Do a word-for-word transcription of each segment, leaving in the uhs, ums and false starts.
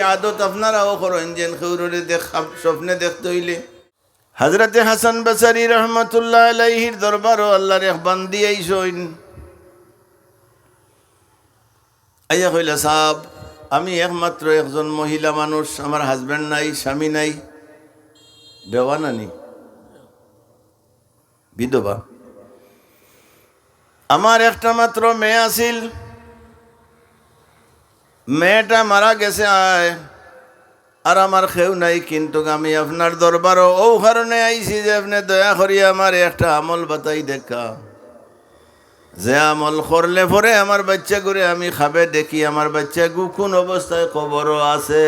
আদত আপনারাও করইন, যেন কেউররে দেখ-, স্বপ্নে দেখতে অইলে। হযরতে হাসান বসরি রহমতুল্লাহ আলাইহির দরবারো আল্লাহর এক বান্দি আইছইন। আইয়া কইলা, "সাব, আমি একমাত্র একজন মহিলা মানুষ, আমার husband নাই, স্বামী নাই।" বেওয়া নানি? বিধবা। "আমার একটা মাত্র মেয়ে আছিল, মেয়েটা মারা গেছে, আয়, আর আমার কেউ নাই, কিন্তু আমি আপনার দরবারো অউ কারণে আইছি যে আপনে দয়া করিয়া আমারে একটা আমল বাতাই দেউক্কা, যে আমল করলে পরে আমার বাইচ্চাগুরে আমি খাবে দেখি, আমার বাইচ্চাগু কুন অবস্থায় কবরো আছে।"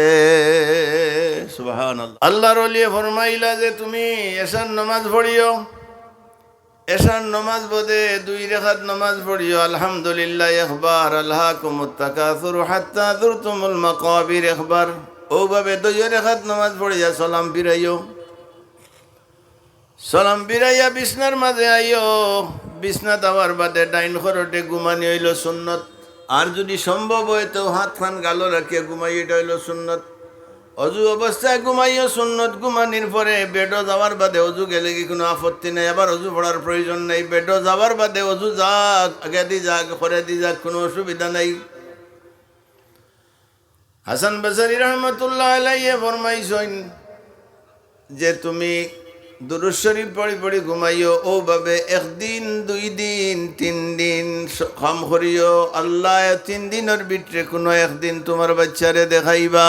সুবহানাল্লাহ। আল্লাহর ওলিয়ে ফরমাইলা যে, "তুমি এশার নমাজ পড়িও, এশার নমাজ বাদে দুই রেখাত নমাজ পড়িও, আলহামদুলিল্লাহ একবার, আলহাকুমুত তাকাসুর হাত্তা যুরতুমুল মাকাবির একবার।" অউভাবে দুই রেখাত নমাজ পড়িয়া সালাম ফিরাইও। সালাম ফিরাইয়া বিছনার মাঝে আইও। বিছনাত আওয়ার বাদে ডাইন খরটে ঘুমানি অইলো সুন্নত। আর যুদি সম্ভব অয় তো হাতখান গালো রাখিয়া ঘুমাইও, ইটা অইলো সুন্নত। অজু অবস্থায় ঘুমাইও সুন্নত, ঘুমানির পরে বেডো যাওয়ার বাদে অজু গেলেগি কুনু আপত্তি নাই, আবার অজু পড়ার প্রয়োজন নাই। বেডো যাওয়ার বাদে অজু যাউক, আগেদি যাউক, পরেদি যাউক, কুনু অসুবিধা নাই। হাসান বসরি রহমতুল্লাহ আলাইহি ফরমাইছইন যে, "তুমি দুরূদ শরীফ পড়ি পড়ি ঘুমাইও, অউভাবে একদিন, দুই দিন, তিন দিন স-, কাম করিও, আল্লায় তিন দিনর ভিতরে কুনু একদিন তুমার বাইচ্চারে দেখাইবা।"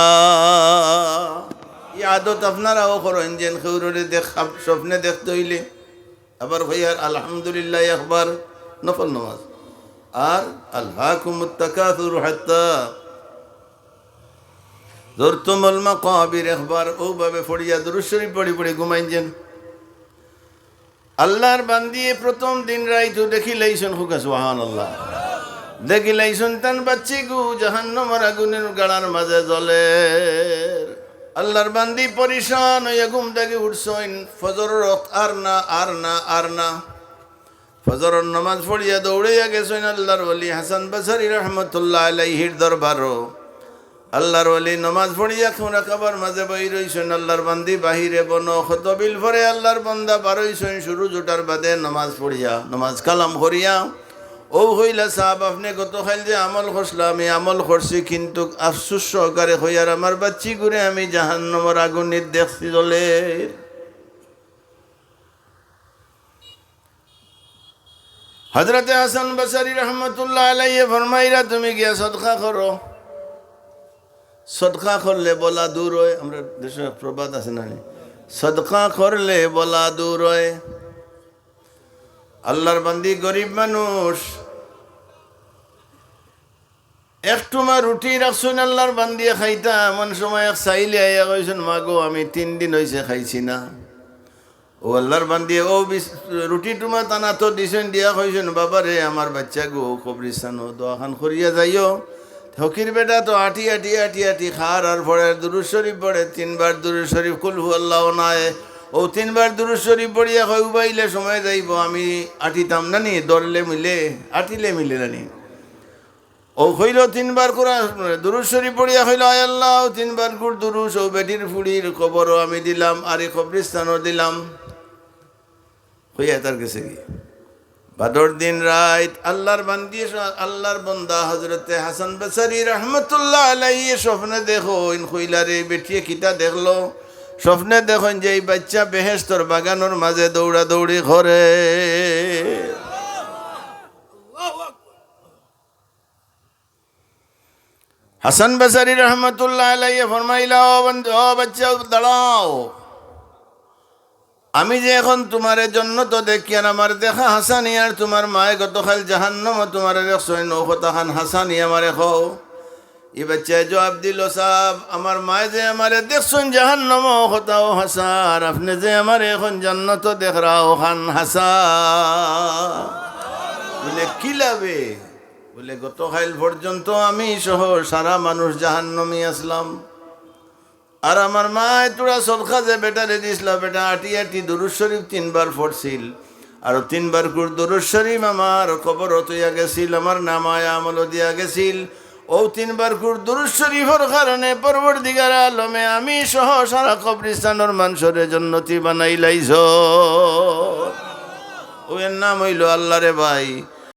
ই আদত আপনারাও করইন, যেন কেউররে দেখ-, স্বপ্নে দেখতে অইলে। আবার কইয়ার আলহামদুলিল্লাহ একবার, নফল নমাজ। আর আলহাকুমুত তাকাসুর হাত্তা যুরতুমুল মাকাবির একবার, অউভাবে পড়িয়া দুরূদ শরীফ পড়ি পড়ি ঘুমাইন যেন। আল্লাহর বান্দিয়ে প্রথম দিন রাইত দেখিলাইছইন, কউক্কা সুবহানাল্লাহ। দেখিলাইছইন তান বাইচ্চাগু জাহান্নামর আগুনর গাড়ার মাঝে জ্বলের। আল্লাহর বান্দি পরেশান অইয়া ঘুম থাকি উঠছইন, ফজরর ওয়াক্ত আর না, আর না, আর না। ফজরর নমাজ পড়িয়া দৌড়াইয়া গেছইন আল্লাহর ওলি হাসান বসরি রহমতুল্লাহ আলাইহির দরবারো। আল্লাহর ওলি নমাজ পড়িয়া মুরাকাবার মাঝে বই রইছইন। আল্লাহর বান্দি বাহিরে বনো খতবিল পরে আল্লাহর বান্দা বারইছইন, সুরুজ উঠার বাদে নমাজ পড়িয়া, নমাজ কালাম করিয়া। অউ কইলা, "সাব, আপনে গতকাইল যে আমল করছলা, আমি আমল করছি, কিন্তুক আফসুস সহকারে কইয়ার আমার বাইচ্চাগুরে আমি জাহান্নামর আগুনিত দেখছি জ্বলের।" হযরতে হাসান বসরি রহমতুল্লাহ আলাইহি ফরমাইরা, "তুমি গিয়া সদকা করো, সদকা করলে বলা দূর অয়।" আমরার দেশো প্রবাদ আছে না নি, "সদকা করলে বলা দূর অয়।" আল্লাহর বান্দি গরিব মানুষ, এক টুমা রুটি রাখছইন আল্লাহর বান্দিয়ে খাইতা, এমন সময় এক সাইলে আইয়া কইছইন, "মা গো, আমি তিন দিন অইছে খাইছি না।" অউ আল্লাহর বান্দিয়ে অউ বিস-, রুটি টুমা তান আতো দিছইন, দিয়া কইছইন, "বাবা রে, আমার বাইচ্চাগু, কবরিস্তানো দোয়াখান করিয়া যাইও।" ফকির বেটা তো আটি, আটি, আটি, আটি খার আর পড়ে, দুরূদ শরীফ পড়ে, তিনবার দুরূদ শরীফ, কুল হু আল্লাহ নায়। অউ তিনবার দুরূদ শরীফ পড়িয়া কয়, "উবাইলে সময় যাইবো, আমি আটিতাম না নি, দৌড়লে মিলে, আটিলে মিলে না নি।" অউ কইলো তিনবার কুরআন, দুরূদ শরীফ পড়িয়া কইলো, "আয় আল্লাহ, অউ তিনবার কুর দুরূদ, অউ বেটির ফুড়ির কবরো আমি দিলাম, আর ই কবরিস্তানো দিলাম।" কইয়া তার গেছে গি। বাদর দিন রাইত আল্লাহর বান্দি, আল্লাহর বান্দা হযরতে হাসান বসরি রহমতুল্লাহ আলাইহি স্বপ্নে দেখইন, কইলা রে, বেটিয়ে কিতা দেখলো? স্বপ্নে দেখইন যে ই বাইচ্চা বেহেশতর বাগানর মাঝে দৌড়াদৌড়ি করে। হাসান বসরি রহমতুল্লাহ আলাইহি ফরমাইলা, "ও বন্ধু, ও বাইচ্চা, দাঁড়াও। আমি যে এখন তুমারে জন্নতো দেখি, আর আমার দেখা হাসানি, আর তুমার মায়ে গতকাইল জাহান্নামো তুমারে দেখছইন, অউ কথাখান হাসানি আমারে কও।" ই বাইচ্চায় জুয়াব দিলো, "সাব, আমার মায়ে যে আমারে দেখছইন জাহান্নামো, অউ কথাও হাছা, আর আপনে যে আমারে এখন জন্নতো দেখরা, অখান হাছা।" বুলে, "কিলা বে?" বুলে, "গতকাইল পর্যন্ত আমি সহ সারা মানুষ জাহান্নামী আছলাম। আর আমার মায়ে থুড়া সদকা যে বেটারে দিছলা, বেটা আটি আটি দুরূদ শরীফ তিনবার পড়ছিল। আর তিনবার কুর দুরূদ শরীফ আমার কবরো থইয়া গেছিল, আমার নামায়ে আমলো দিয়া গেছিল। অউ তিনবার কুর দুরুদ শরীফর কারণে পরওয়ারদিগার আলমে আমি সহ সারা কবরিস্তানর মানষরে জন্নতি বানাইলাইছ। অউ এর নাম অইলো আল্লাহ রে ভাই।